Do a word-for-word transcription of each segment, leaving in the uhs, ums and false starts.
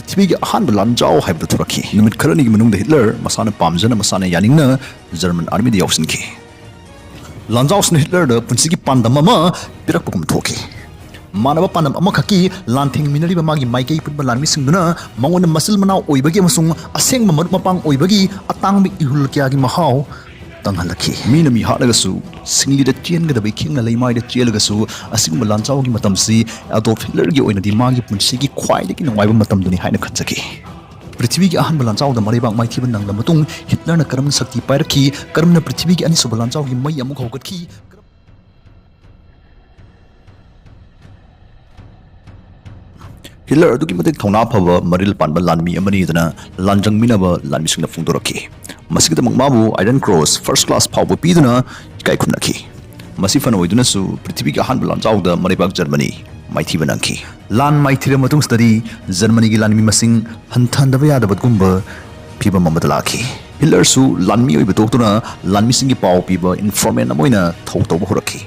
ꯄ꯭ꯔꯤꯊꯤꯕꯤꯒꯤ ꯑꯍꯥꯟꯕ ꯂꯥꯟꯖꯥꯎ ꯍꯥꯏꯕꯗꯨ ꯊꯣꯔꯛꯈꯤ꯫ ꯅꯨꯃꯤꯠ ꯈꯔꯅꯤꯒꯤ ꯃꯅꯨꯡꯗ ꯍꯤꯠꯂꯔ ꯃꯁꯥꯅ ꯄꯥꯝꯖꯅ, ꯃꯁꯥꯅ ꯌꯥꯅꯤꯡꯅ ꯖꯔꯃꯟ ꯑꯥꯔꯃꯤꯗ ꯌꯥꯎꯁꯤꯟꯈꯤ꯫ ꯂꯥꯟꯖꯥꯎꯁꯤꯅ ꯍꯤꯠꯂꯔꯗ ꯄꯨꯟꯁꯤꯒꯤ ꯄꯥꯟꯗꯝ ꯑꯃ ꯄꯤꯔꯛꯄꯒꯨꯝ ꯊꯣꯛꯈꯤ꯫ ꯃꯥꯟꯅꯕ ꯄꯥꯟꯗꯝ ꯑꯃꯈꯛꯀꯤ ꯂꯥꯟꯊꯦꯡꯃꯤꯟꯅꯔꯤꯕ ꯃꯥꯒꯤ ꯃꯥꯏꯀꯩ ꯄꯨꯟꯕ ꯂꯥꯟꯃꯤꯁꯤꯡꯗꯨꯅ ꯃꯉꯣꯟꯗ ꯃꯆꯤꯜ ꯃꯅꯥꯎ ꯑꯣꯏꯕꯒꯤ ꯑꯃꯁꯨꯡ ꯑꯁꯦꯡꯕ ꯃꯔꯨꯞ ꯃꯄꯥꯡ ꯑꯣꯏꯕꯒꯤ ꯑꯇꯥꯡꯕ ꯏꯍꯨꯜ ꯀꯌꯥꯒꯤ ꯃꯍꯥꯎ ꯇꯪꯍꯜꯂꯛꯈꯤ꯫ ꯃꯤꯅ ꯃꯤ ꯍꯥꯠꯂꯒꯁꯨ, ꯁꯤꯡꯂꯤꯗ ꯆꯦꯟꯒꯗꯕ ꯏꯈꯦꯡꯅ ꯂꯩꯃꯥꯏꯗ ꯆꯦꯜꯂꯒꯁꯨ, ꯑꯁꯤꯒꯨꯝꯕ ꯂꯥꯟꯖꯥꯎꯒꯤ ꯃꯇꯝꯁꯤ ꯑꯦꯗꯣꯜꯐ ꯍꯤꯠꯂꯔꯒꯤ ꯑꯣꯏꯅꯗꯤ ꯃꯥꯒꯤ ꯄꯨꯟꯁꯤꯒꯤ ꯈ꯭ꯋꯥꯏꯗꯒꯤ ꯅꯨꯡꯉꯥꯏꯕ ꯃꯇꯝꯗꯨꯅꯤ ꯍꯥꯏꯅ ꯈꯟꯖꯈꯤ꯫ ꯄ꯭ꯔꯤꯊꯤꯕꯤꯒꯤ ꯑꯍꯥꯟꯕ ꯂꯥꯟꯖꯥꯎꯗ ꯃꯔꯩꯕꯥꯛ ꯃꯥꯏꯊꯤꯕ ꯅꯪꯂ ꯃꯇꯨꯡ ꯍꯤꯠꯂꯔꯅ ꯀꯔꯝꯅ ꯁꯛꯇꯤ ꯄꯥꯏꯔꯛꯈꯤ? ꯀꯔꯝꯅ ꯄ꯭ꯔꯤꯊꯤꯕꯤꯒꯤ ꯑꯅꯤꯁꯨꯕ ꯂꯥꯟꯖꯥꯎꯒꯤ ꯃꯩ ꯑꯃꯨꯛ ꯍꯧꯒꯠꯈꯤ? ꯍꯤꯠꯂꯔ ꯑꯗꯨꯛꯀꯤ ꯃꯇꯤꯛ ꯊꯧꯅꯥ ꯐꯕ, ꯃꯔꯤꯜ ꯄꯥꯟꯕ ꯂꯥꯟꯃꯤ ꯑꯃꯅꯤꯗꯅ ꯂꯥꯟꯖꯪꯃꯤꯟꯅꯕ ꯂꯥꯟꯃꯤꯁꯤꯡꯅ ꯐꯣꯡꯗꯣꯔꯛꯈꯤ꯫ ꯃꯁꯤꯒꯤꯗꯃꯛ ꯃꯥꯕꯨ ꯑꯥꯏꯔꯟ ꯀ꯭ꯔꯣꯁ ꯐꯥꯔꯁ ꯀ꯭ꯂꯥꯁ ꯐꯥꯎꯕ ꯄꯤꯗꯨꯅ ꯏꯀꯥꯏ ꯈꯨꯝꯅꯈꯤ꯫ ꯃꯁꯤ ꯐꯅ ꯑꯣꯏꯗꯨꯅꯁꯨ, ꯄ꯭ꯔꯤꯊꯤꯕꯤꯒꯤ ꯑꯍꯥꯟꯕ ꯂꯥꯟꯖꯥꯎꯗ ꯃꯔꯩꯕꯥꯛ ꯖꯔꯃꯅꯤ ꯃꯥꯏꯊꯤꯕ ꯅꯪꯈꯤ꯫ ꯂꯥꯟ ꯃꯥꯏꯊꯤꯔꯕ ꯃꯇꯨꯡꯁꯤꯗꯗꯤ ꯖꯔꯃꯅꯤꯒꯤ ꯂꯥꯟꯃꯤ ꯃꯁꯤꯡ ꯍꯟꯊꯍꯟꯗꯕ ꯌꯥꯗꯕꯒꯨꯝꯕ ꯐꯤꯚꯝ ꯑꯃꯗ ꯂꯥꯛꯈꯤ꯫ ꯍꯤꯠꯂꯔꯁꯨ ꯂꯥꯟꯃꯤ ꯑꯣꯏꯕ ꯇꯣꯛꯇꯨꯅ ꯂꯥꯟꯃꯤꯁꯤꯡꯒꯤ ꯄꯥꯎ ꯄꯤꯕ ꯏꯟꯐꯣꯔꯃꯦꯟ ꯑꯃ ꯑꯣꯏꯅ ꯊꯧ ꯇꯧꯕ ꯍꯧꯔꯛꯈꯤ꯫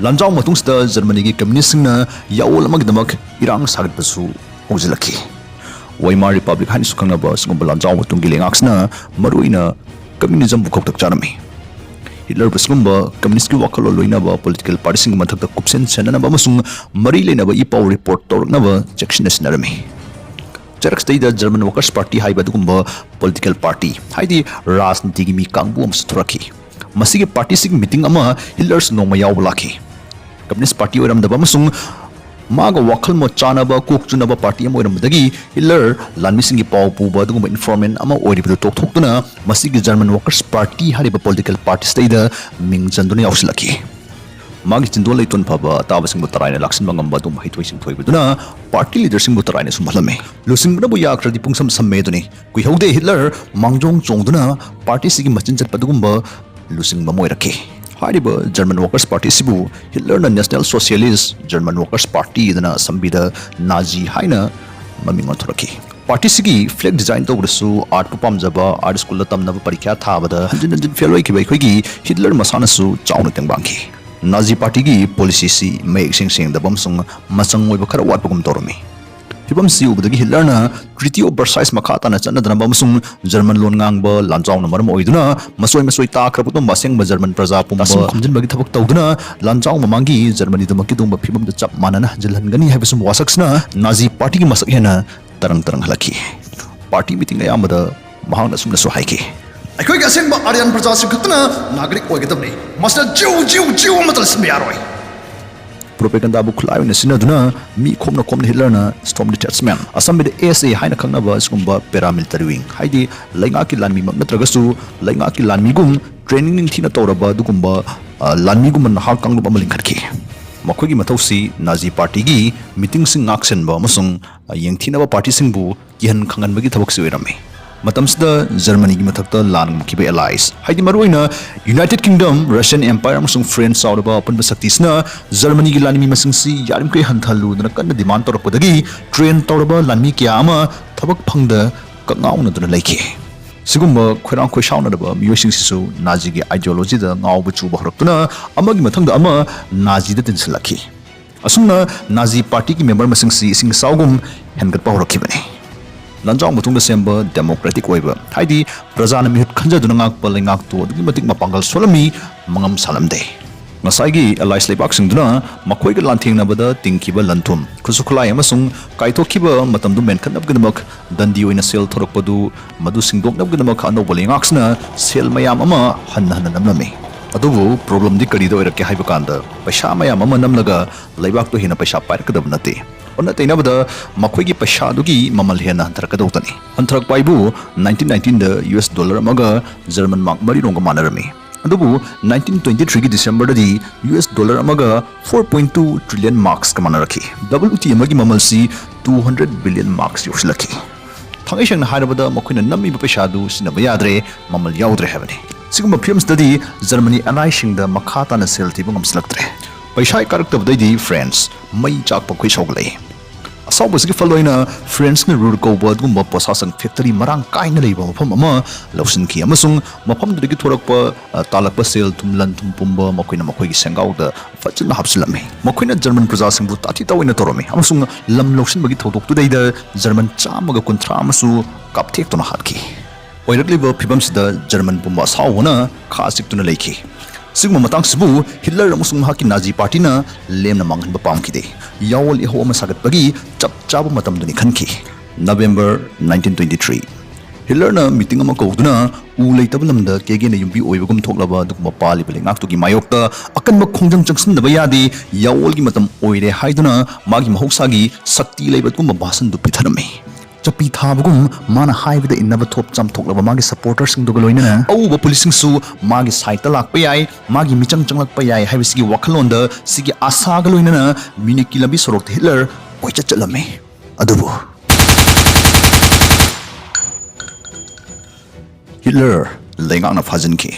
ꯂꯥꯟꯖꯥꯎ ꯃꯇꯨꯡꯁꯤꯗ ꯖꯔꯃꯅꯤꯒꯤ ꯀꯝꯌꯨꯅꯤꯁꯁꯤꯡꯅ ꯌꯥꯑꯣꯜ ꯑꯃꯒꯤꯗꯃꯛ ꯏꯔꯥꯡ ꯁꯥꯒꯠꯄꯁꯨ ꯍꯧꯖꯤꯜꯂꯛꯈꯤ꯫ ꯋꯥꯏꯃꯥꯔ ꯔꯤꯄꯕ꯭ꯂꯤꯛ ꯍꯥꯏꯅꯁꯨ ꯈꯪꯅꯕ ꯑꯁꯤꯒꯨꯝꯕ ꯂꯥꯟꯖꯥꯎ ꯃꯇꯨꯡꯒꯤ ꯂꯩꯉꯥꯛꯁꯤꯅ ꯃꯔꯨꯑꯣꯏꯅ ꯀꯝꯌꯨꯅꯤꯖꯝꯕꯨ ꯈꯧꯇꯛ ꯆꯥꯔꯝꯃꯤ꯫ ꯍꯤꯠꯂꯔꯕꯨ ꯑꯁꯤꯒꯨꯝꯕ ꯀꯝꯌꯨꯅꯤꯁꯀꯤ ꯋꯥꯈꯜꯂꯣꯟ ꯂꯣꯏꯅꯕ ꯄꯣꯂꯤꯇꯤꯀꯦꯜ ꯄꯥꯔꯇꯤꯁꯤꯡꯒꯤ ꯃꯊꯛꯇ ꯀꯨꯞꯁꯦꯟ ꯁꯦꯟꯅꯅꯕ ꯑꯃꯁꯨꯡ ꯃꯔꯤ ꯂꯩꯅꯕ ꯏ ꯄꯥꯎ ꯔꯤꯄꯣꯔꯠ ꯇꯧꯔꯛꯅꯕ ꯆꯦꯛꯁꯤꯟꯅ ꯁꯤꯟꯅꯔꯝꯃꯤ꯫ ꯆꯔꯛꯁꯤꯗꯩꯗ ꯖꯔꯃꯟ ꯋꯥꯔꯀꯔꯁ ꯄꯥꯔꯇꯤ ꯍꯥꯏꯕ ꯑꯗꯨꯒꯨꯝꯕ ꯄꯣꯂꯤꯇꯤꯀꯦꯜ ꯄꯥꯔꯇꯤ, ꯍꯥꯏꯗꯤ ꯔꯥꯖꯅꯤꯇꯤꯒꯤ ꯃꯤ ꯀꯥꯡꯕꯨ ꯑꯃꯁꯨ ꯊꯣꯔꯛꯈꯤ꯫ ꯃꯁꯤꯒꯤ ꯄꯥꯔꯇꯤꯁꯤꯒꯤ ꯃꯤꯇꯤꯡ ꯑꯃ ꯍꯤꯠꯂꯔꯁꯨ ꯅꯣꯡꯃ ꯌꯥꯎꯕ ꯂꯥꯛꯈꯤ꯫ ꯀꯝꯌꯨꯅꯤꯁ ꯄꯥꯔꯇꯤ ꯑꯣꯏꯔꯝꯗꯕ ꯑꯃꯁꯨꯡ ꯃꯥꯒ ꯋꯥꯈꯜ ꯃꯣꯠ ꯆꯥꯅꯕ, ꯀꯣꯛ ꯆꯨꯅꯕ ꯄꯥꯔꯇꯤ ꯑꯃ ꯑꯣꯏꯔꯝꯕꯗꯒꯤ ꯍꯤꯠꯂꯔ ꯂꯥꯟꯃꯤꯁꯤꯡꯒꯤ ꯄꯥꯎ ꯄꯨꯕ ꯑꯗꯨꯒꯨꯝꯕ ꯏꯟꯐꯣꯔꯃꯦꯟ ꯑꯃ ꯑꯣꯏꯔꯤꯕꯗꯨ ꯇꯣꯛꯊꯣꯛꯇꯨꯅ ꯃꯁꯤꯒꯤ ꯖꯔꯃꯟ ꯋꯥꯔꯀꯔꯁ ꯄꯥꯔꯇꯤ ꯍꯥꯏꯔꯤꯕ ꯄꯣꯂꯤꯇꯤꯀꯦꯜ ꯄꯥꯔꯇꯤꯁꯤꯗꯩꯗ ꯃꯤꯡ ꯆꯟꯗꯨꯅ ꯌꯥꯎꯁꯤꯜꯂꯛꯈꯤ꯫ ꯃꯥꯒꯤ ꯆꯤꯟꯗꯣꯟ ꯂꯩꯇꯣꯟ ꯐꯕ ꯑꯇꯥꯕꯁꯤꯡꯕꯨ ꯇꯔꯥꯏꯅ ꯂꯥꯛꯁꯤꯟꯕ ꯉꯝꯕ ꯑꯗꯨꯒꯨꯝꯕ ꯍꯩꯊꯣꯏ ꯁꯤꯡꯊꯣꯏꯕꯗꯨꯅ ꯄꯥꯔꯇꯤ ꯂꯤꯗꯔꯁꯤꯡꯕꯨ ꯇꯔꯥꯏꯅ ꯁꯨꯝꯍꯜꯂꯝꯃꯤ꯫ ꯂꯨꯆꯤꯡꯕꯅꯕꯨ ꯌꯥꯈ꯭ꯔꯗꯤ ꯄꯨꯡꯁꯝ ꯁꯝꯃꯦ ꯑꯗꯨꯅꯤ꯫ ꯀꯨꯏꯍꯧꯗꯦ ꯍꯤꯠꯂꯔ ꯃꯥꯡꯖꯣꯡ ꯆꯣꯡꯗꯨꯅ ꯄꯥꯔꯇꯤꯁꯤꯒꯤ ꯃꯆꯤꯟ ꯆꯠꯄ ꯑꯗꯨꯒꯨꯝꯕ ꯂꯨꯆꯤꯡꯕ ꯑꯃ ꯑꯣꯏꯔꯛꯈꯤ꯫ ꯍꯥꯏꯔꯤꯕ ꯖꯔꯃꯟ ꯋꯥꯔꯀꯔꯁ ꯄꯥꯔꯇꯤ ꯑꯁꯤꯕꯨ ꯍꯤꯠꯂꯔꯅ ꯅꯦꯁꯅꯦꯜ ꯁꯣꯁꯤꯌꯦꯂꯤꯁ꯭ꯠ ꯖꯔꯃꯟ ꯋꯥꯔꯀꯔꯁ ꯄꯥꯔꯇꯤ ꯑꯗꯨꯅ ꯁꯝꯕꯤꯗ ꯅꯥꯖꯤ ꯍꯥꯏꯅ ꯃꯃꯤꯡ ꯑꯣꯟꯊꯣꯔꯛꯈꯤ꯫ ꯄꯥꯔꯇꯤꯁꯤꯒꯤ ꯐ꯭ꯂꯦꯒ ꯗꯤꯖꯥꯏꯟ ꯇꯧꯕꯗꯁꯨ ꯑꯥꯔꯠꯄꯨ ꯄꯥꯝꯖꯕ, ꯑꯥꯔꯠ ꯁ꯭ꯀꯨꯜꯗ ꯇꯝꯅꯕ ꯄꯔꯤꯈ꯭ꯌꯥ ꯊꯥꯕꯗ ꯍꯟꯖꯤꯟ ꯍꯟꯖꯤꯟ ꯐꯦꯜ ꯑꯣꯏꯈꯤꯕ ꯑꯩꯈꯣꯏꯒꯤ ꯍꯤꯠꯂꯔ ꯃꯁꯥꯅꯁꯨ ꯆꯥꯎꯅ ꯇꯦꯡꯕꯥꯡꯈꯤ꯫ ꯅꯥꯖꯤ ꯄꯥꯔꯇꯤꯒꯤ ꯄꯣꯂꯤꯁꯤꯁꯤ ꯃꯌꯦꯛ ꯏꯁꯦꯡ ꯁꯦꯡꯗꯕ ꯑꯃꯁꯨꯡ ꯃꯆꯪ ꯑꯣꯏꯕ ꯈꯔ ꯋꯥꯠꯄꯒꯨꯝ ꯇꯧꯔꯝꯃꯤ꯫ ꯐꯤꯕꯝꯁꯤ ꯎꯕꯗꯒꯤ ꯍꯤꯠꯂꯔꯅ Treaty of Versailles ꯃꯈꯥ ꯇꯥꯅ ꯆꯠꯅꯗꯅꯕ ꯑꯃꯁꯨꯡ ꯖꯔꯃꯟ ꯂꯣꯟ ꯉꯥꯡꯕ ꯂꯥꯟꯖꯥꯎꯅ ꯃꯔꯝ ꯑꯣꯏꯗꯨꯅ ꯃꯁꯣꯏ ꯃꯁꯣꯏ ꯇꯥꯈ꯭ꯔꯕ ꯑꯗꯨꯒꯨꯝꯕ ꯑꯁꯦꯡꯕ ꯖꯔꯃꯟ ꯄ꯭ꯔꯖꯥ ꯄꯨꯝꯕ ꯇꯥꯁꯤꯟ ꯈꯣꯝꯖꯤꯟꯕꯒꯤ ꯊꯕꯛ ꯇꯧꯗꯨꯅ ꯂꯥꯟꯖꯥꯎ ꯃꯃꯥꯡꯒꯤ ꯖꯔꯃꯅꯤꯗꯃꯛꯀꯤ ꯑꯗꯨꯒꯨꯝꯕ ꯐꯤꯕꯝꯗ ꯆꯞ ꯃꯥꯟꯅꯅ ꯍꯟꯖꯤꯜꯍꯟꯒꯅꯤ ꯍꯥꯏꯕꯁꯨ ꯋꯥꯁꯛꯁꯤꯅ ꯅꯥꯖꯤ ꯄꯥꯔꯇꯤꯒꯤ ꯃꯁꯛ ꯍꯦꯟꯅ ꯇꯔꯪ ꯇꯔꯪꯍꯜꯂꯛꯈꯤ꯫ ꯄꯥꯔꯇꯤ ꯃꯤꯇꯤꯡ ꯑꯌꯥꯝꯕꯗ ꯃꯍꯥꯛꯅ ꯑꯁꯨꯝꯅꯁꯨ ꯍꯥꯏꯈꯤ, "ꯑꯩꯈꯣꯏꯒꯤ ꯑꯁꯦꯡꯕ ꯑꯥꯔꯌꯟ ꯄ꯭ꯔꯖꯥꯁꯤꯡ ꯈꯛꯇꯅ ꯅꯥꯒꯔꯤꯛ ꯑꯣꯏꯒꯗꯕꯅꯤ꯫ ꯃꯁꯤꯗ ꯖꯤꯎ, ꯖꯤꯎ, ꯖꯤꯎ ꯑꯃꯠꯇ ꯂꯩꯁꯤꯟꯕ ꯌꯥꯔꯣꯏ"꯫ ꯄ꯭ꯔꯣꯄꯦꯒꯟꯗꯥꯕꯨ ꯈꯨꯠꯂꯥꯏ ꯑꯣꯏꯅ ꯁꯤꯖꯤꯟꯅꯗꯨꯅ ꯃꯤ ꯈꯣꯝꯅ ꯈꯣꯝꯅ ꯍꯤꯠꯂꯔꯅ Sturmdeterrensmann, ꯑꯁꯝꯕꯗ S A ꯍꯥꯏꯅ ꯈꯪꯅꯕ ꯑꯁꯤꯒꯨꯝꯕ paramilitary wing, ꯍꯥꯏꯗꯤ ꯂꯩꯉꯥꯛꯀꯤ ꯂꯥꯟꯃꯤꯃꯛ ꯅꯠꯇ꯭ꯔꯒꯁꯨ ꯂꯩꯉꯥꯛꯀꯤ ꯂꯥꯟꯃꯤꯒꯨꯝ training ꯅꯤꯡꯊꯤꯅ ꯇꯧꯔꯕ ꯑꯗꯨꯒꯨꯝꯕ, ꯑ, ꯂꯥꯟꯃꯤꯒꯨꯝꯕ ꯅꯍꯥ ꯀꯥꯡꯂꯨꯞ ꯑꯃ ꯂꯤꯡꯈꯠꯈꯤ꯫ ꯃꯈꯣꯏꯒꯤ ꯃꯊꯧꯁꯤ ꯅꯥꯖꯤ ꯄꯥꯔꯇꯤꯒꯤ ꯃꯤꯇꯤꯡꯁꯤꯡ ꯉꯥꯛꯁꯦꯟꯕ ꯑꯃꯁꯨꯡ, ꯑ, ꯌꯦꯡꯊꯤꯅꯕ ꯄꯥꯔꯇꯤꯁꯤꯡꯕꯨ ꯀꯤꯍꯟ ꯈꯪꯍꯟꯕꯒꯤ ꯊꯕꯛꯁꯨ ꯑꯣꯏꯔꯝꯃꯤ꯫ ꯃꯇꯝꯁꯤꯗ ꯖꯔꯃꯅꯤꯒꯤ ꯃꯊꯛꯇ ꯂꯥꯟ ꯉꯝꯈꯤꯕ allies, ꯍꯥꯏꯗꯤ ꯃꯔꯨꯑꯣꯏꯅ United Kingdom, Russian Empire ꯑꯃꯁꯨꯡ France ꯆꯥꯎꯔꯕ ꯑꯄꯨꯟꯕ ꯁꯛꯇꯤꯁꯤꯅ ꯖꯔꯃꯅꯤꯒꯤ ꯂꯥꯟꯃꯤ ꯃꯁꯤꯡꯁꯤ ꯌꯥꯔꯤꯃꯈꯩ ꯍꯟꯊꯍꯜꯂꯨꯗꯅ ꯀꯟꯅ demand ꯇꯧꯔꯛꯄꯗꯒꯤ train ꯇꯧꯔꯕ ꯂꯥꯟꯃꯤ ꯀꯌꯥ ꯑꯃ ꯊꯕꯛ ꯐꯪꯗ ꯀꯛꯉꯥꯎꯅꯗꯨꯅ ꯂꯩꯈꯤ꯫ ꯁꯤꯒꯨꯝꯕ ꯈꯣꯏꯔꯥꯡ ꯈꯣꯏꯁꯥꯎꯅꯔꯕ ꯃꯤꯑꯣꯏꯁꯤꯡꯁꯤꯁꯨ ꯅꯥꯖꯤꯒꯤ ideologyꯗ ꯉꯥꯎꯕ ꯆꯨꯕ ꯍꯧꯔꯛꯇꯨꯅ ꯑꯃꯒꯤ ꯃꯊꯪꯗ ꯑꯃ ꯅꯥꯖꯤꯗ ꯇꯤꯟꯁꯤꯜꯂꯛꯈꯤ꯫ ꯑꯁꯨꯝꯅ ꯅꯥꯖꯤ ꯄꯥꯔꯇꯤꯒꯤ member ꯃꯁꯤꯡꯁꯤ ꯏꯁꯤꯡ ꯏꯆꯥꯎꯒꯨꯝ ꯍꯦꯟꯒꯠꯄ ꯍꯧꯔꯛꯈꯤꯕꯅꯤ꯫ ꯂꯥꯟꯖꯥꯎ ꯃꯇꯨꯡꯗ ꯁꯦꯝꯕ democratic ꯑꯣꯏꯕ, ꯍꯥꯏꯗꯤ ꯄ꯭ꯔꯖꯥꯅ ꯃꯤꯍꯨꯠ ꯈꯟꯖꯗꯨꯅ ꯉꯥꯛꯄ ꯂꯩꯉꯥꯛꯇꯨ ꯑꯗꯨꯛꯀꯤ ꯃꯇꯤꯛ ꯃꯄꯥꯡꯒꯜ ꯁꯣꯜꯂꯝꯃꯤ, ꯃꯉꯝ ꯁꯥꯜꯂꯝꯗꯦ꯫ ꯉꯁꯥꯏꯒꯤ allies ꯂꯩꯕꯥꯛꯁꯤꯡꯗꯨꯅ ꯃꯈꯣꯏꯒ ꯂꯥꯟꯊꯦꯡꯅꯕꯗ ꯇꯤꯡꯈꯤꯕ ꯂꯟ-ꯊꯨꯝ, ꯈꯨꯠꯁꯨ ꯈꯨꯠꯂꯥꯏ ꯑꯃꯁꯨꯡ ꯀꯥꯏꯊꯣꯛꯈꯤꯕ ꯃꯇꯝꯗꯨ ꯃꯦꯟꯈꯠꯅꯕꯒꯤꯗꯃꯛ ꯗꯟꯗꯤ ꯑꯣꯏꯅ ꯁꯦꯜ ꯊꯣꯔꯛꯄꯗꯨ, ꯃꯗꯨ ꯁꯤꯡꯗꯣꯛꯅꯕꯒꯤꯗꯃꯛ ꯑꯅꯧꯕ ꯂꯩꯉꯥꯛꯁꯤꯅ ꯁꯦꯜ ꯃꯌꯥꯝ ꯑꯃ ꯍꯟꯅ ꯍꯟꯅ ꯅꯝꯂꯝꯃꯤ꯫ ꯑꯗꯨꯕꯨ problemꯗꯤ ꯀꯔꯤꯗ ꯑꯣꯏꯔꯛꯀꯦ ꯍꯥꯏꯕ ꯀꯥꯟꯗ, ꯄꯩꯁꯥ ꯃꯌꯥꯝ ꯑꯃ ꯅꯝꯂꯒ ꯂꯩꯕꯥꯛꯇꯨ ꯍꯦꯟꯅ ꯄꯩꯁꯥ ꯄꯥꯏꯔꯛꯀꯗꯕ ꯅꯠꯇꯦ꯫ ꯑꯣꯟꯅ ꯇꯩꯅꯕꯗ ꯃꯈꯣꯏꯒꯤ ꯄꯩꯁꯥꯗꯨꯒꯤ ꯃꯃꯜ ꯍꯦꯟꯅ ꯍꯟꯊꯔꯛꯀꯗꯧꯕꯇꯅꯤ꯫ ꯍꯟꯊꯔꯛꯄ ꯍꯥꯏꯕꯨ nineteen nineteenꯗ U S dollar ꯑꯃꯒ German mark ꯃꯔꯤꯔꯣꯝꯒ ꯃꯥꯟꯅꯔꯝꯃꯤ꯫ ꯑꯗꯨꯕꯨ nineteen twenty-threeꯒꯤ Decemberꯗꯗꯤ U S dollar ꯑꯃꯒ four point two trillion marksꯀ ꯃꯥꯟꯅꯔꯛꯈꯤ꯫ WT ꯑꯃꯒꯤ ꯃꯃꯜꯁꯤ two hundred billion marks ꯌꯧꯁꯤꯜꯂꯛꯈꯤ꯫ ꯊꯥꯡꯒꯩ ꯁꯦꯡꯅ ꯍꯥꯏꯔꯕꯗ ꯃꯈꯣꯏꯅ ꯅꯝꯃꯤꯕ ꯄꯩꯁꯥꯗꯨ ꯁꯤꯖꯤꯟꯅꯕ ꯌꯥꯗ꯭ꯔꯦ, ꯃꯃꯜ ꯌꯥꯎꯗ꯭ꯔꯦ ꯍꯥꯏꯕꯅꯤ꯫ ꯁꯤꯒꯨꯝꯕ ꯐꯤꯕꯝꯁꯤꯗꯗꯤ ꯖꯔꯃꯅꯤ alliesꯁꯤꯡꯗ ꯃꯈꯥ ꯇꯥꯅ ꯁꯦꯜ ꯊꯤꯕ ꯉꯝꯁꯤꯜꯂꯛꯇ꯭ꯔꯦ꯫ ꯄꯩꯁꯥ ꯀꯥꯔꯛꯇꯕꯗꯩꯗꯤ France ꯃꯩ ꯆꯥꯛꯄ ꯈꯣꯏ ꯁꯧꯒꯠꯂꯛꯏ꯫ ꯑꯁꯥꯎꯕꯁꯤꯒꯤ ꯐꯜ ꯑꯣꯏꯅ ꯐ꯭ꯔꯦꯟꯁꯅ ꯔꯨꯔ ꯀꯧꯕ ꯑꯗꯨꯒꯨꯝꯕ ꯄꯣꯠꯁꯥꯁꯪ ꯐꯦꯛꯇꯔꯤ ꯃꯔꯥꯡ ꯀꯥꯏꯅ ꯂꯩꯕ ꯃꯐꯝ ꯑꯃ ꯂꯧꯁꯤꯟꯈꯤ, ꯑꯃꯁꯨꯡ ꯃꯐꯝꯗꯨꯗꯒꯤ ꯊꯣꯔꯛꯄ, ꯑ, ꯇꯥꯜꯂꯛꯄ ꯁꯦꯜ ꯊꯨꯝ, ꯂꯟ ꯊꯨꯝ ꯄꯨꯝꯕ ꯃꯈꯣꯏꯅ ꯃꯈꯣꯏꯒꯤ ꯁꯦꯡꯒꯥꯎꯗ ꯐꯖꯅ ꯍꯥꯞꯆꯤꯜꯂꯝꯃꯤ꯫ ꯃꯈꯣꯏꯅ ꯖꯔꯃꯟ ꯄ꯭ꯔꯖꯥꯁꯤꯡꯕꯨ ꯇꯥꯊꯤ ꯇꯥꯑꯣꯏꯅ ꯇꯧꯔꯝꯃꯤ, ꯑꯃꯁꯨꯡ ꯂꯝ ꯂꯧꯁꯤꯟꯕꯒꯤ ꯊꯧꯗꯣꯛꯇꯨꯗꯩꯗ ꯖꯔꯃꯟ ꯆꯥꯝꯃꯒ ꯀꯨꯟꯊ꯭ꯔꯥ ꯑꯃꯁꯨ ꯀꯥꯞꯊꯦꯛꯇꯨꯅ ꯍꯥꯠꯈꯤ꯫ ꯑꯣꯏꯔꯛꯂꯤꯕ ꯐꯤꯕꯝꯁꯤꯗ ꯖꯔꯃꯟ ꯄꯨꯝꯕ ꯑꯁꯥꯎꯕꯅ ꯈꯥ ꯆꯤꯛꯇꯨꯅ ꯂꯩꯈꯤ꯫ ꯁꯤꯒꯨꯝꯕ ꯃꯇꯥꯡꯁꯤꯕꯨ ꯍꯤꯠꯂꯔ ꯑꯃꯁꯨꯡ ꯃꯍꯥꯛꯀꯤ ꯅꯥꯖꯤ ꯄꯥꯔꯇꯤꯅ ꯂꯦꯝꯅ ꯃꯥꯡꯍꯟꯕ ꯄꯥꯝꯈꯤꯗꯦ꯫ ꯌꯥꯑꯣꯜ ꯏꯍꯧ ꯑꯃ ꯁꯥꯒꯠꯄꯒꯤ ꯆꯞ ꯆꯥꯕ ꯃꯇꯝꯗꯨꯅꯤ ꯈꯟꯈꯤ꯫ November nineteen twenty three꯫ ꯍꯤꯠꯂꯔꯅ ꯃꯤꯇꯤꯡ ꯑꯃ ꯀꯧꯗꯨꯅ ꯎ ꯂꯩꯇꯕ ꯂꯝꯗ ꯀꯦꯒꯦꯅ ꯌꯨꯝꯕꯤ ꯑꯣꯏꯕꯒꯨꯝ ꯊꯣꯛꯂꯕ ꯑꯗꯨꯒꯨꯝꯕ ꯄꯥꯜꯂꯤꯕ ꯂꯩꯉꯥꯛꯇꯨꯒꯤ ꯃꯥꯌꯣꯛꯇ ꯑꯀꯟꯕ ꯈꯣꯡꯖꯪ ꯆꯪꯁꯤꯟꯗꯕ ꯌꯥꯗꯦ, ꯌꯥꯑꯣꯜꯒꯤ ꯃꯇꯝ ꯑꯣꯏꯔꯦ ꯍꯥꯏꯗꯨꯅ ꯃꯥꯒꯤ ꯃꯍꯧꯁꯥꯒꯤ ꯁꯛꯇꯤ ꯂꯩꯕ ꯑꯗꯨꯒꯨꯝꯕ ꯚꯥꯁꯟꯗꯨ ꯄꯤꯊꯔꯝꯃꯤ꯫ ꯆꯄꯤ ꯊꯥꯕꯒꯨꯝ ꯃꯥꯅ ꯍꯥꯏꯕꯗ ꯏꯟꯅꯕ ꯊꯣꯞ ꯆꯥꯝꯊꯣꯛꯂꯕ ꯃꯥꯒꯤ ꯁꯄꯣꯔꯇꯔꯁꯤꯡꯗꯨꯒ ꯂꯣꯏꯅꯅ ꯑꯎꯕ ꯄꯨꯂꯤꯁꯁꯤꯡꯁꯨ ꯃꯥꯒꯤ ꯁꯥꯏꯠꯇ ꯂꯥꯛꯄ ꯌꯥꯏ, ꯃꯥꯒꯤ ꯃꯤꯆꯪ ꯆꯪꯂꯛꯄ ꯌꯥꯏ ꯍꯥꯏꯕꯁꯤꯒꯤ ꯋꯥꯈꯜꯂꯣꯟꯗ ꯁꯤꯒꯤ ꯑꯥꯁꯥꯒ ꯂꯣꯏꯅꯅ ꯃ꯭ꯌꯨꯅꯤꯛꯀꯤ ꯂꯝꯕꯤ ꯁꯣꯔꯣꯛꯇ ꯍꯤꯠꯂꯔ ꯀꯣꯏꯆꯠ ꯆꯠꯂꯝꯃꯤ꯫ ꯑꯗꯨꯕꯨ ꯍꯤꯠꯂꯔ ꯂꯩꯉꯥꯛꯅ ꯐꯥꯖꯤꯟꯈꯤ꯫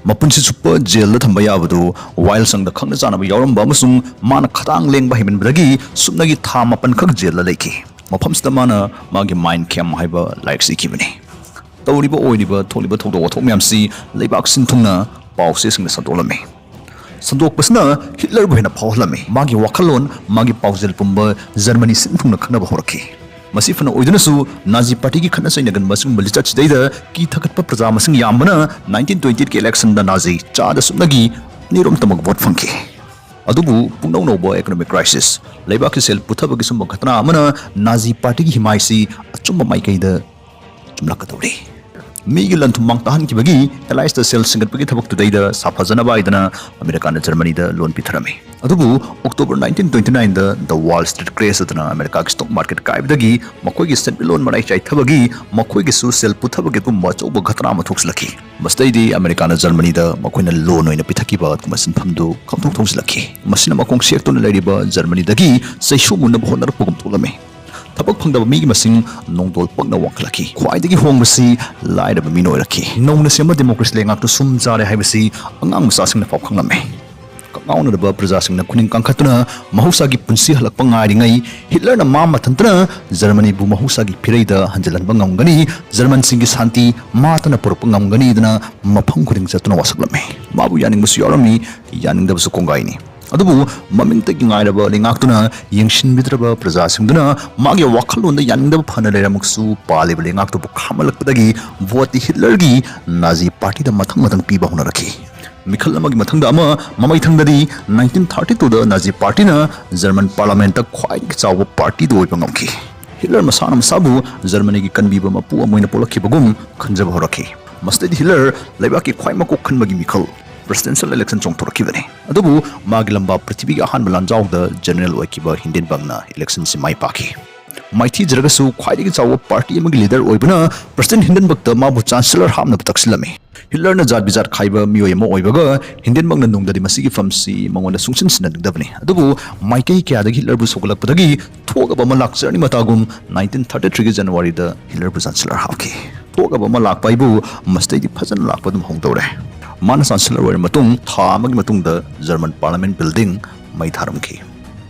ꯃꯄꯨꯟꯁꯤ ꯆꯨꯞꯄ ꯖꯦꯜꯗ ꯊꯝꯕ ꯌꯥꯕꯗꯨ ꯋꯥꯌꯦꯜꯁꯪꯗ ꯈꯪꯅ ꯆꯥꯟꯅꯕ ꯌꯥꯎꯔꯝꯕ ꯑꯃꯁꯨꯡ ꯃꯥꯅ ꯈꯗꯥꯡ ꯂꯦꯡꯕ ꯍꯩꯃꯟꯕꯗꯒꯤ ꯁꯨꯞꯅꯒꯤ ꯊꯥ ꯃꯥꯄꯟꯈꯛ ꯖꯦꯜꯗ ꯂꯩꯈꯤ꯫ ꯃꯐꯝꯁꯤꯗ ꯃꯥꯅ ꯃꯥꯒꯤ ꯃꯥꯏꯟ ꯀꯦꯝ ꯍꯥꯏꯕ ꯂꯥꯏꯔꯤꯛꯁꯤ ꯏꯈꯤꯕꯅꯤ꯫ ꯇꯧꯔꯤꯕ ꯑꯣꯏꯔꯤꯕ ꯊꯣꯛꯂꯤꯕ ꯊꯧꯗꯣꯛ ꯋꯥꯊꯣꯛ ꯃꯌꯥꯝꯁꯤ ꯂꯩꯕꯥꯛ ꯁꯤꯟꯊꯨꯡꯅ ꯄꯥꯎ ꯆꯦꯁꯤꯡꯗ ꯁꯟꯗꯣꯛꯂꯝꯃꯤ꯫ ꯁꯟꯗꯣꯛꯄꯁꯤꯅ ꯍꯤꯠꯂꯔꯕꯨ ꯍꯦꯟꯅ ꯐꯥꯎꯍꯜꯂꯝꯃꯤ꯫ ꯃꯥꯒꯤ ꯋꯥꯈꯜꯂꯣꯟ, ꯃꯥꯒꯤ ꯄꯥꯎꯖꯦꯜ ꯄꯨꯝꯕ ꯖꯔꯃꯅꯤ ꯁꯤꯟꯊꯨꯡꯅ ꯈꯪꯅꯕ ꯍꯧꯔꯛꯈꯤ꯫ ꯃꯁꯤ ꯐꯅ ꯑꯣꯏꯗꯨꯅꯁꯨ, ꯅꯥꯖꯤ ꯄꯥꯔꯇꯤꯒꯤ ꯈꯠꯅ ꯆꯩꯅꯒꯟꯕ ꯑꯁꯤꯒꯨꯝꯕ ꯂꯤꯆꯠꯁꯤꯗꯩꯗ ꯀꯤ ꯊꯛꯀꯠꯄ ꯄ꯭ꯔꯖꯥ ꯃꯁꯤꯡ ꯌꯥꯝꯕꯅ nineteen twenty eightꯀꯤ ꯏꯂꯦꯛꯁꯟꯗ ꯅꯥꯖꯤ ꯆꯥꯗ ꯁꯨꯞꯅꯒꯤ ꯑꯅꯤꯔꯣꯝ ꯇꯃꯛ ꯚꯣꯠ ꯐꯪꯈꯤ꯫ ꯑꯗꯨꯕꯨ ꯄꯨꯡꯅꯧ ꯅꯧꯕ ꯏꯀꯣꯅꯣꯃꯤꯛ ꯀ꯭ꯔꯥꯏꯁꯤꯁ, ꯂꯩꯕꯥꯛꯀꯤ ꯁꯦꯜ ꯄꯨꯊꯕꯒꯤ ꯁꯨꯝꯕ ꯈꯇꯅꯥ ꯑꯃꯅ ꯅꯥꯖꯤ ꯄꯥꯔꯇꯤꯒꯤ ꯍꯤꯃꯥꯏꯁꯤ ꯑꯆꯨꯝꯕ ꯃꯥꯏꯀꯩꯗ ꯆꯨꯝꯂꯛꯀꯗꯧꯔꯤ꯫ ꯃꯤꯒꯤ ꯂꯟ ꯊꯨꯝ ꯃꯥꯡ ꯇꯥꯍꯟꯈꯤꯕꯒꯤ ꯑꯦꯂꯥꯏꯁꯇ ꯁꯦꯜ ꯁꯤꯡꯒꯠꯄꯒꯤ ꯊꯕꯛꯇꯨꯗꯩꯗ ꯁꯥꯐꯖꯅꯕ ꯍꯥꯏꯗꯅ ꯑꯃꯦꯔꯤꯀꯥꯅ ꯖꯔꯃꯅꯤꯗ ꯂꯣꯟ ꯄꯤꯊꯔꯝꯃꯤ꯫ ꯑꯗꯨꯕꯨ October nineteen twenty nineꯗ The Wall Street Crash ꯑꯗꯨꯅ ꯑꯃꯦꯔꯤꯀꯥꯒꯤ ꯁ꯭ꯇꯣꯛ ꯃꯥꯔꯀꯦꯠ ꯀꯥꯏꯕꯗꯒꯤ ꯃꯈꯣꯏꯒꯤ ꯁꯦꯟꯃꯤꯠꯂꯣꯟ ꯃꯔꯥꯏ ꯆꯥꯏꯊꯕꯒꯤ ꯃꯈꯣꯏꯒꯤꯁꯨ ꯁꯦꯜ ꯄꯨꯊꯕꯒꯤ ꯑꯗꯨꯒꯨꯝꯕ ꯑꯆꯧꯕ ꯘꯇꯅꯥ ꯑꯃ ꯊꯣꯛꯁꯤꯜꯂꯛꯈꯤ꯫ ꯃꯁꯤꯗꯩꯗꯤ ꯑꯃꯦꯔꯤꯀꯥꯅ ꯖꯔꯃꯅꯤꯗ ꯃꯈꯣꯏꯅ ꯂꯣꯟ ꯑꯣꯏꯅ ꯄꯤꯊꯛꯈꯤꯕ ꯑꯗꯨꯒꯨꯝꯕ ꯁꯤꯟꯐꯝꯗꯨ ꯈꯪꯊꯣꯛ ꯊꯣꯛꯁꯤꯜꯂꯛꯈꯤ꯫ ꯃꯁꯤꯅ ꯃꯈꯣꯡ ꯁꯦꯛꯇꯨꯅ ꯂꯩꯔꯤꯕ ꯖꯔꯃꯅꯤꯗꯒꯤ ꯆꯩꯁꯨ ꯃꯨꯟꯅꯕ ꯍꯣꯠꯅꯔꯛꯄꯒꯨꯝ ꯊꯣꯛꯂꯝꯃꯤ꯫ ꯊꯕꯛ ꯐꯪꯗꯕ ꯃꯤꯒꯤ ꯃꯁꯤꯡ ꯅꯣꯡꯗꯣꯜ ꯄꯛꯅ ꯋꯥꯡꯈꯠꯂꯛꯈꯤ꯫ ꯈ꯭ꯋꯥꯏꯗꯒꯤ ꯍꯣꯡꯕꯁꯤ ꯂꯥꯏꯔꯕ ꯃꯤꯅ ꯑꯣꯏꯔꯛꯈꯤ꯫ ꯅꯧꯅ ꯁꯦꯝꯕ ꯗꯦꯃꯣꯀ꯭ꯔꯦꯁꯤ ꯂꯩꯉꯥꯛꯇꯨ ꯁꯨꯝ ꯆꯥꯔꯦ ꯍꯥꯏꯕꯁꯤ ꯑꯉꯥꯡ ꯃꯆꯥꯁꯤꯡꯅ ꯐꯥꯎ ꯈꯪꯂꯝꯃꯤ꯫ ꯀꯥꯎꯅꯔꯕ ꯄ꯭ꯔꯖꯥꯁꯤꯡꯅ ꯈꯨꯅꯤꯡ ꯀꯥꯡꯈꯠꯇꯨꯅ ꯃꯍꯧꯁꯥꯒꯤ ꯄꯨꯟꯁꯤ ꯍꯜꯂꯛꯄ ꯉꯥꯏꯔꯤꯉꯩ, ꯍꯤꯠꯂꯔꯅ ꯃꯥ ꯃꯊꯟꯇꯅ ꯖꯔꯃꯅꯤꯕꯨ ꯃꯍꯧꯁꯥꯒꯤ ꯐꯤꯔꯩꯗ ꯍꯟꯖꯤꯜꯍꯟꯕ ꯉꯝꯒꯅꯤ, ꯖꯔꯃꯟꯁꯤꯡꯒꯤ ꯁꯥꯟꯇꯤ ꯃꯥꯇꯅ ꯄꯨꯔꯛꯄ ꯉꯝꯒꯅꯤꯗꯅ ꯃꯐꯝ ꯈꯨꯗꯤꯡ ꯆꯠꯇꯨꯅ ꯋꯥꯁꯛꯂꯝꯃꯤ꯫ ꯃꯥꯕꯨ ꯌꯥꯅꯤꯡꯕꯁꯨ ꯌꯥꯎꯔꯝꯃꯤ, ꯌꯥꯅꯤꯡꯗꯕꯁꯨ ꯀꯣꯡꯒꯥꯏꯅꯤ꯫ ꯑꯗꯨꯕꯨ ꯃꯃꯤꯡꯇꯒꯤ ꯉꯥꯏꯔꯕ ꯂꯩꯉꯥꯛꯇꯨꯅ ꯌꯦꯡꯁꯤꯟꯕꯤꯗ꯭ꯔꯕ ꯄ꯭ꯔꯖꯥꯁꯤꯡꯗꯨꯅ ꯃꯥꯒꯤ ꯋꯥꯈꯜꯂꯣꯟꯗ ꯌꯥꯅꯤꯡꯗꯕ ꯐꯅ ꯂꯩꯔꯝꯃꯒꯁꯨ ꯄꯥꯜꯂꯤꯕ ꯂꯩꯉꯥꯛꯇꯨꯕꯨ ꯈꯥꯝꯍꯜꯂꯛꯄꯗꯒꯤ ꯚꯣꯠꯇꯤ ꯍꯤꯠꯂꯔꯒꯤ ꯅꯥꯖꯤ ꯄꯥꯔꯇꯤꯗ ꯃꯊꯪ ꯃꯊꯪ ꯄꯤꯕ ꯍꯧꯅꯔꯛꯈꯤ꯫ ꯃꯤꯈꯜ ꯑꯃꯒꯤ ꯃꯊꯪꯗ ꯑꯃ, ꯃꯃꯩꯊꯪꯗꯗꯤ nineteen thirty twoꯗ ꯅꯥꯖꯤ ꯄꯥꯔꯇꯤꯅ ꯖꯔꯃꯟ ꯄꯥꯔꯂꯥꯃꯦꯟꯠꯇ ꯈ꯭ꯋꯥꯏꯗꯒꯤ ꯆꯥꯎꯕ ꯄꯥꯔꯇꯤꯗꯨ ꯑꯣꯏꯕ ꯉꯝꯈꯤ꯫ ꯍꯤꯠꯂꯔ ꯃꯁꯥꯅ ꯃꯁꯥꯕꯨ ꯖꯔꯃꯅꯤꯒꯤ ꯀꯟꯕꯤꯕ ꯃꯄꯨ ꯑꯃ ꯑꯣꯏꯅ ꯄꯣꯛꯂꯛꯈꯤꯕꯒꯨꯝ ꯈꯟꯖꯕ ꯍꯧꯔꯛꯈꯤ꯫ ꯃꯁꯤꯗꯩꯗꯤ ꯍꯤꯠꯂꯔ ꯂꯩꯕꯥꯛꯀꯤ ꯈ꯭ꯋꯥꯏ ꯃꯀꯣꯛ ꯈꯟꯕꯒꯤ ꯃꯤꯈꯜ, presidential election ꯆꯣꯡꯊꯣꯔꯛꯈꯤꯕꯅꯤ꯫ ꯑꯗꯨꯕꯨ ꯃꯥꯒꯤ ꯂꯝꯕꯥ ꯄ꯭ꯔꯤꯊꯤꯕꯤꯒꯤ ꯑꯍꯥꯟꯕ ꯂꯥꯟꯖꯥꯎꯗ ꯖꯦꯅꯔꯦꯜ ꯑꯣꯏꯈꯤꯕ ꯍꯤꯟꯗꯦꯟꯕꯔꯒꯅ electionꯁꯤ ꯃꯥꯏ ꯄꯥꯛꯈꯤ꯫ ꯃꯥꯏꯊꯤꯖꯔꯒꯁꯨ ꯈ꯭ꯋꯥꯏꯗꯒꯤ ꯆꯥꯎꯕ ꯄꯥꯔꯇꯤ ꯑꯃꯒꯤ ꯂꯤꯗꯔ ꯑꯣꯏꯕꯅ ꯄ꯭ꯔꯁꯤꯗꯦꯟꯠ ꯍꯤꯟꯗꯦꯟꯕꯔꯒꯇ ꯃꯥꯕꯨ ꯆꯥꯟꯁꯦꯂꯔ ꯍꯥꯞꯅꯕ ꯇꯛꯁꯤꯜꯂꯝꯃꯤ꯫ ꯍꯤꯠꯂꯔꯅ ꯖꯥꯠ ꯕꯤꯖꯥꯠ ꯈꯥꯏꯕ ꯃꯤꯑꯣꯏ ꯑꯃ ꯑꯣꯏꯕꯒ ꯍꯤꯟꯗꯦꯟꯕꯔꯒꯅ ꯅꯨꯡꯗꯗꯤ ꯃꯁꯤꯒꯤ ꯐꯝꯁꯤ ꯃꯉꯣꯟꯗ ꯁꯨꯡꯁꯤꯟ ꯁꯤꯟꯅꯅꯤꯡꯗꯕꯅꯤ꯫ ꯑꯗꯨꯕꯨ ꯃꯥꯏꯀꯩ ꯀꯌꯥꯗꯒꯤ ꯍꯤꯠꯂꯔꯕꯨ ꯁꯧꯒꯠꯂꯛꯄꯗꯒꯤ ꯊꯣꯛꯑꯕ ꯑꯃ ꯂꯥꯛꯆꯔꯅꯤ ꯃꯇꯥꯒꯨꯝ nineteen thirty threeꯒꯤ ꯖꯅꯋꯥꯔꯤꯗ ꯍꯤꯠꯂꯔꯕꯨ ꯆꯥꯟꯁꯦꯂꯔ ꯍꯥꯞꯈꯤ꯫ ꯊꯣꯛꯑꯕ ꯑꯃ ꯂꯥꯛꯄ ꯍꯥꯏꯕꯨ ꯃꯁꯤꯗꯩꯗꯤ ꯐꯖꯅ ꯂꯥꯛꯄ ꯑꯗꯨꯝ ꯍꯧꯗꯧꯔꯦ꯫ ꯃꯥꯅ ꯆꯥꯟꯁꯦꯂꯔ ꯑꯣꯏꯔ ꯃꯇꯨꯡ ꯊꯥ ꯑꯃꯒꯤ ꯃꯇꯨꯡꯗ ꯖꯔꯃꯟ ꯄꯥꯔꯂꯥꯃꯦꯟꯠ ꯕꯤꯜꯗꯤꯡ ꯃꯩ ꯊꯥꯔꯝꯈꯤ꯫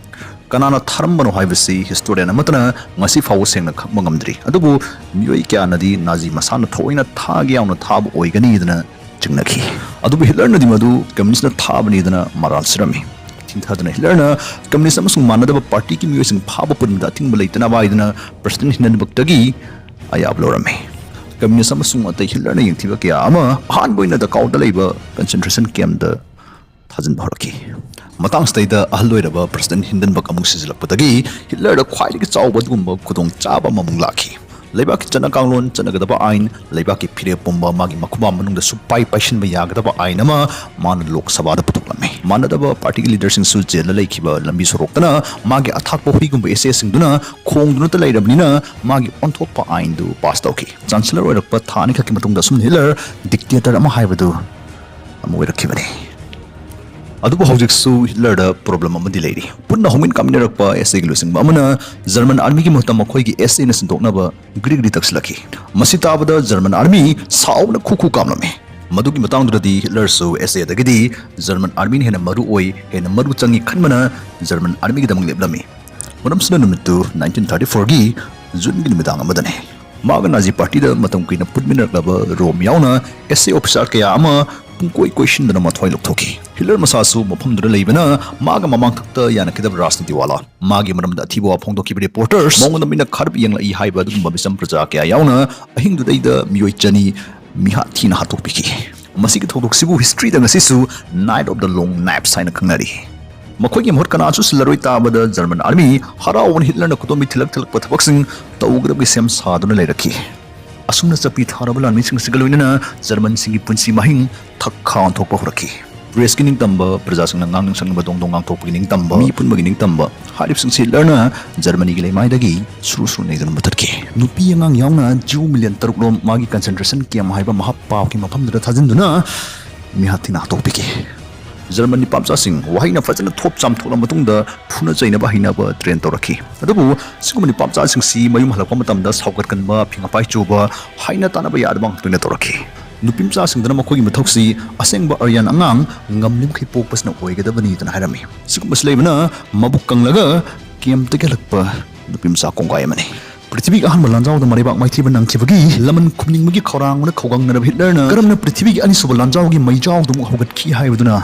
ꯀꯅꯥꯅ ꯊꯥꯔꯝꯕꯅꯣ ꯍꯥꯏꯕꯁꯤ ꯍꯤꯁꯇꯣꯔꯤꯌꯟ ꯑꯃꯠꯇꯅ ꯉꯁꯤ ꯐꯥꯎꯕ ꯁꯦꯡꯅ ꯈꯪꯕ ꯉꯝꯗ꯭ꯔꯤ꯫ ꯑꯗꯨꯕꯨ ꯃꯤꯑꯣꯏ ꯀꯌꯥꯅꯗꯤ ꯅꯥꯖꯤ ꯃꯁꯥꯅ ꯊꯑꯣꯏꯅ ꯊꯥꯒꯦ ꯌꯥꯎꯅ ꯊꯥꯕ ꯑꯣꯏꯒꯅꯤꯗꯅ ꯆꯤꯡꯅꯈꯤ꯫ ꯑꯗꯨꯕꯨ ꯍꯤꯠꯂꯔꯅꯗꯤ ꯃꯗꯨ ꯀꯝꯌꯨꯅꯤꯁ꯭ꯠꯅ ꯊꯥꯕꯅꯤꯗꯅ ꯃꯔꯥꯜ ꯁꯤꯔꯝꯃꯤ꯫ ꯊꯤꯡꯊꯗꯨꯅ ꯍꯤꯠꯂꯔꯅ ꯀꯝꯌꯨꯅꯤꯁ꯭ꯠ ꯑꯃꯁꯨꯡ ꯃꯥꯟꯅꯗꯕ ꯄꯥꯔꯇꯤꯒꯤ ꯃꯤꯑꯣꯏꯁꯤꯡ ꯐꯥꯕ ꯄꯨꯟꯕꯗ ꯑꯊꯤꯡꯕ ꯂꯩꯇꯅꯕ ꯍꯥꯏꯗꯨꯅ ꯄ꯭ꯔꯁꯤꯗꯦꯟꯠ ꯍꯤꯟꯗꯦꯟꯕꯔꯒꯇꯒꯤ ꯑꯌꯥꯕ ꯂꯧꯔꯝꯃꯤ꯫ ꯀꯝꯌꯨꯅꯤꯁ꯭ꯠ ꯑꯃꯁꯨꯡ ꯑꯇꯩ ꯍꯤꯠꯂꯔꯅ ꯌꯦꯡꯊꯤꯕ ꯀꯌꯥ ꯑꯃ ꯑꯍꯥꯟꯕ ꯑꯣꯏꯅ ꯗꯀꯥꯎꯗ ꯂꯩꯕ concentration campꯇ ꯊꯥꯖꯤꯟꯕ ꯍꯧꯔꯛꯈꯤ꯫ ꯃꯇꯥꯡꯁꯤꯗꯩꯗ ꯑꯍꯜ ꯑꯣꯏꯔꯕ ꯄ꯭ꯔꯁꯤꯗꯦꯟꯠ ꯍꯤꯟꯗꯦꯟꯕꯔꯒ ꯑꯃꯨꯛ ꯁꯤꯖꯤꯜꯂꯛꯄꯗꯒꯤ ꯍꯤꯠꯂꯔꯗ ꯈ꯭ꯋꯥꯏꯗꯒꯤ ꯆꯥꯎꯕ ꯑꯗꯨꯒꯨꯝꯕ ꯈꯨꯗꯣꯡꯆꯥꯕ ꯑꯃꯃꯨꯛ ꯂꯥꯛꯈꯤ꯫ ꯂꯩꯕꯥꯛꯀꯤ ꯆꯠꯅ ꯀꯥꯡꯂꯣꯟ, ꯆꯠꯅꯒꯗꯕ ꯑꯥꯏꯟ, ꯂꯩꯕꯥꯛꯀꯤ ꯐꯤꯔꯦꯞ ꯄꯨꯝꯕ ꯃꯥꯒꯤ ꯃꯈꯨꯕꯥ ꯃꯅꯨꯡꯗ ꯁꯨꯞꯄꯥꯏ ꯄꯥꯏꯁꯤꯟꯕ ꯌꯥꯒꯗꯕ ꯑꯥꯏꯟ ꯑꯃ ꯃꯥꯅ ꯂꯣꯛ ꯁꯚꯥꯗ ꯄꯨꯊꯣꯛꯂꯝꯃꯤ꯫ ꯃꯥꯟꯅꯗꯕ ꯄꯥꯔꯇꯤꯒꯤ ꯂꯤꯗꯔꯁꯤꯡꯁꯨ ꯖꯦꯜꯗ ꯂꯩꯈꯤꯕ ꯂꯝꯕꯤ ꯁꯣꯔꯣꯛꯇꯅ ꯃꯥꯒꯤ ꯑꯊꯥꯛꯄ ꯍꯨꯏꯒꯨꯝꯕ ꯑꯦꯁꯦꯁꯤꯡꯗꯨꯅ ꯈꯣꯡꯗꯨꯅꯇ ꯂꯩꯔꯕꯅꯤꯅ ꯃꯥꯒꯤ ꯑꯣꯟꯊꯣꯛꯄ ꯑꯥꯏꯟꯗꯨ ꯄꯥꯁ ꯇꯧꯈꯤ꯫ ꯆꯥꯟꯁꯦꯂꯔ ꯑꯣꯏꯔꯛꯄ ꯊꯥ ꯑꯅꯤꯈꯛꯀꯤ ꯃꯇꯨꯡꯗ ꯑꯁꯨꯝ ꯍꯤꯠꯂꯔ dictator ꯑꯃ ꯍꯥꯏꯕꯗꯨ ꯑꯃ ꯑꯣꯏꯔꯛꯈꯤꯕꯅꯤ꯫ ꯑꯗꯨꯕꯨ ꯍꯧꯖꯤꯛꯁꯨ ꯍꯤꯠꯂꯔꯗ problem ꯑꯃꯗꯤ ꯂꯩꯔꯤ꯫ ꯄꯨꯟꯅ ꯍꯧꯃꯤꯟ ꯀꯥꯃꯤꯟꯅꯔꯛꯄ ꯑꯦꯁ ꯑꯦꯒꯤ ꯂꯨꯆꯤꯡꯕ ꯑꯃꯅ ꯖꯔꯃꯟ ꯑꯥꯔꯃꯤꯒꯤ ꯃꯍꯨꯠꯇ ꯃꯈꯣꯏꯒꯤ ꯑꯦꯁ ꯑꯦꯅ ꯁꯤꯟꯗꯣꯛꯅꯕ ꯒ꯭ꯔꯤ ꯒ꯭ꯔꯤ ꯇꯛꯁꯤꯜꯂꯛꯈꯤ꯫ ꯃꯁꯤ ꯇꯥꯕꯗ ꯖꯔꯃꯟ ꯑꯥꯔꯃꯤ ꯁꯥꯎꯕꯅ ꯈꯨ ꯈꯨ ꯀꯥꯝꯂꯝꯃꯤ꯫ ꯃꯗꯨꯒꯤ ꯃꯇꯥꯡꯗꯨꯗꯗꯤ ꯍꯤꯠꯂꯔꯁꯨ ꯑꯦꯁ ꯑꯦꯗꯒꯤꯗꯤ ꯖꯔꯃꯟ ꯑꯥꯔꯃꯤꯅ ꯍꯦꯟꯅ ꯃꯔꯨ ꯑꯣꯏ, ꯍꯦꯟꯅ ꯃꯔꯨ ꯆꯪꯏ ꯈꯟꯕꯅ ꯖꯔꯃꯟ ꯑꯥꯔꯃꯤꯒꯤꯗꯃꯛ ꯂꯦꯞꯂꯝꯃꯤ꯫ ꯃꯔꯝꯁꯤꯅ ꯅꯨꯃꯤꯠꯇꯨ nineteen thirty fourꯒꯤ ꯖꯨꯟꯒꯤ ꯅꯨꯃꯤꯗꯥꯡ ꯑꯃꯗꯅꯤ꯫ ꯃꯥꯒ ꯅꯥꯖꯤ ꯄꯥꯔꯇꯤꯗ ꯃꯇꯝ ꯀꯨꯏꯅ ꯄꯨꯟꯃꯤꯟꯅꯔꯛꯂꯕ ꯔꯣꯝ ꯌꯥꯎꯅ ꯑꯦꯁ ꯑꯦ ꯑꯣꯐꯤꯁꯥꯔ ꯀꯌꯥ ꯑꯃ ꯄꯨꯡꯀꯣꯏ ꯀꯣꯏꯁꯤꯟꯗꯅ ꯃꯊ꯭ꯋꯥꯏ ꯂꯧꯊꯣꯛꯈꯤ꯫ ꯍꯤꯠꯂꯔ ꯃꯁꯥꯁꯨ ꯃꯐꯝꯗꯨꯗ ꯂꯩꯕꯅ ꯃꯥꯒ ꯃꯃꯥꯡꯊꯛꯇ ꯌꯥꯅꯈꯤꯗꯕ ꯔꯥꯖꯅꯤꯇꯤ ꯋꯥꯂꯥ, ꯃꯥꯒꯤ ꯃꯔꯝꯗ ꯑꯊꯤꯕ ꯋꯥ ꯐꯣꯡꯗꯣꯛꯈꯤꯕ ꯔꯤꯄꯣꯔꯇꯔꯁ, ꯃꯉꯣꯟꯗ ꯃꯤꯅ ꯈꯥꯔꯞ ꯌꯦꯡꯂꯛꯏ ꯍꯥꯏꯕ ꯑꯗꯨꯒꯨꯝꯕ ꯃꯤꯆꯝ ꯄ꯭ꯔꯖꯥ ꯀꯌꯥ ꯌꯥꯎꯅ ꯑꯍꯤꯡꯗꯨꯗꯩꯗ ꯃꯤꯑꯣꯏ ꯆꯅꯤ ꯃꯤꯍꯥꯠ ꯊꯤꯅ ꯍꯥꯠꯇꯣꯛꯄꯤꯈꯤ꯫ ꯃꯁꯤꯒꯤ ꯊꯧꯗꯣꯛꯁꯤꯕꯨ ꯍꯤꯁꯇ꯭ꯔꯤꯗ ꯉꯁꯤꯁꯨ Night of the Long Knives ꯍꯥꯏꯅ ꯈꯪꯅꯔꯤ꯫ ꯃꯈꯣꯏꯒꯤ ꯃꯍꯨꯠ ꯀꯅꯥꯁꯨ ꯁꯤꯜꯂꯔꯣꯏ ꯇꯥꯕꯗ ꯖꯔꯃꯟ ꯑꯥꯔꯃꯤ ꯍꯔꯥꯎꯕꯅ ꯍꯤꯠꯂꯔꯅ ꯈꯨꯗꯣꯝꯕꯤ ꯊꯤꯜꯂꯛ ꯊꯤꯜꯂꯛꯄ ꯊꯕꯛꯁꯤꯡ ꯇꯧꯒꯗꯕꯒꯤ ꯁꯦꯝ ꯁꯥꯗꯨꯅ ꯂꯩꯔꯛꯈꯤ꯫ ꯑꯁꯨꯝꯅ ꯆꯠꯄꯤ ꯊꯥꯔꯕ ꯂꯥꯟꯃꯤꯁꯤꯡꯁꯤꯒ ꯂꯣꯏꯅꯅ ꯖꯔꯃꯟꯁꯤꯡꯒꯤ ꯄꯨꯟꯁꯤ ꯃꯍꯤꯡ ꯊꯛ ꯈꯥ ꯑꯣꯟꯊꯣꯛꯄ ꯍꯧꯔꯛꯈꯤ꯫ ꯄ꯭ꯔꯦꯁꯀꯤ ꯅꯤꯡꯇꯝꯕ, ꯄ꯭ꯔꯖꯥꯁꯤꯡꯅ ꯉꯥꯡꯅꯤꯡ ꯁꯛꯅꯤꯡꯕ ꯗꯣꯡ ꯗꯣꯡ ꯉꯥꯡꯊꯣꯛꯄꯒꯤ ꯅꯤꯡꯇꯝꯕ, ꯃꯤ ꯄꯨꯝꯕꯒꯤ ꯅꯤꯡꯇꯝꯕ ꯍꯥꯏꯔꯤꯕꯁꯤꯡꯁꯤ ꯍꯤꯠꯂꯔꯅ ꯖꯔꯃꯅꯤꯒꯤ ꯂꯩꯃꯥꯏꯗꯒꯤ ꯁꯨꯔꯨ ꯁꯨꯔꯨ ꯅꯩꯗꯨꯅ ꯃꯨꯊꯠꯈꯤ꯫ ꯅꯨꯄꯤ ꯑꯉꯥꯡ ꯌꯥꯎꯅ ꯖꯤꯎ ꯃꯤꯂꯤꯌꯟ ꯇꯔꯨꯛ ꯔꯣꯝ ꯃꯥꯒꯤ ꯀꯟꯁꯦꯟꯇ꯭ꯔꯦꯁꯟ ꯀꯦꯝ ꯍꯥꯏꯕ ꯃꯍꯥꯛ ꯄꯥꯞꯀꯤ ꯃꯐꯝꯗꯨꯗ ꯊꯥꯖꯤꯟꯗꯨꯅ ꯃꯤꯍꯥꯠ ꯊꯤꯅ ꯍꯥꯠꯇꯣꯛꯄꯤꯈꯤ꯫ ꯖꯔꯃꯟ ꯅꯤꯄꯥꯃꯆꯥꯁꯤꯡ ꯋꯥꯍꯩꯅ ꯐꯖꯅ ꯊꯣꯞ ꯆꯥꯝꯊꯣꯛꯂꯕ ꯃꯇꯨꯡꯗ ꯐꯨꯅ ꯆꯩꯅꯕ ꯍꯩꯅꯕ ꯇ꯭ꯔꯦꯟ ꯇꯧꯔꯛꯈꯤ꯫ ꯑꯗꯨꯕꯨ ꯁꯤꯒꯨꯝꯕ ꯅꯤꯄꯥꯃꯆꯥꯁꯤꯡꯁꯤ ꯃꯌꯨꯝ ꯍꯜꯂꯛꯄ ꯃꯇꯝꯗ ꯁꯥꯎꯒꯠꯀꯟꯕ, ꯐꯤꯡ ꯑꯄꯥꯏ ꯆꯨꯕ, ꯍꯥꯏꯅ ꯇꯥꯟꯅꯕ ꯌꯥꯗꯕ ꯉꯥꯛꯇ ꯑꯣꯏꯅ ꯇꯧꯔꯛꯈꯤ꯫ ꯅꯨꯄꯤꯃꯆꯥꯁꯤꯡꯗꯨꯅ ꯃꯈꯣꯏꯒꯤ ꯃꯊꯧꯁꯤ ꯑꯁꯦꯡꯕ ꯑꯔꯤꯌꯥꯟ ꯑꯉꯥꯡ ꯉꯝꯂꯤꯃꯈꯩ ꯄꯣꯛꯄꯁꯤꯅ ꯑꯣꯏꯒꯗꯕꯅꯤꯗꯅ ꯍꯥꯏꯔꯝꯃꯤ꯫ ꯁꯤꯒꯨꯝꯕꯁꯤ ꯂꯩꯕꯅ ꯃꯕꯨꯛ ꯀꯪꯂꯒ ꯀꯦꯝꯇꯒꯤ ꯍꯜꯂꯛꯄ ꯅꯨꯄꯤꯃꯆꯥ ꯀꯣꯡꯒꯥꯏ ꯑꯃꯅꯤ꯫ ꯄ꯭ꯔꯤꯊꯤꯕꯤꯒꯤ ꯑꯍꯥꯟꯕ ꯂꯥꯟꯖꯥꯎꯗ ꯃꯔꯩꯕꯥꯛ ꯃꯥꯏꯊꯤꯕ ꯅꯪꯈꯤꯕꯒꯤ ꯂꯃꯟ ꯈꯨꯝꯅꯤꯡꯕꯒꯤ ꯈꯧꯔꯥꯡꯕꯅ ꯈꯧꯒꯪꯅꯔꯕ ꯍꯤꯠꯂꯔꯅ ꯀꯔꯝꯅ ꯄ꯭ꯔꯤꯊꯤꯕꯤꯒꯤ ꯑꯅꯤꯁꯨꯕ ꯂꯥꯟꯖꯥꯎꯒꯤ ꯃꯩꯖꯥꯎꯗꯨ ꯑꯃꯨꯛ ꯍꯧꯒꯠꯈꯤ ꯍꯥꯏꯕꯗꯨꯅ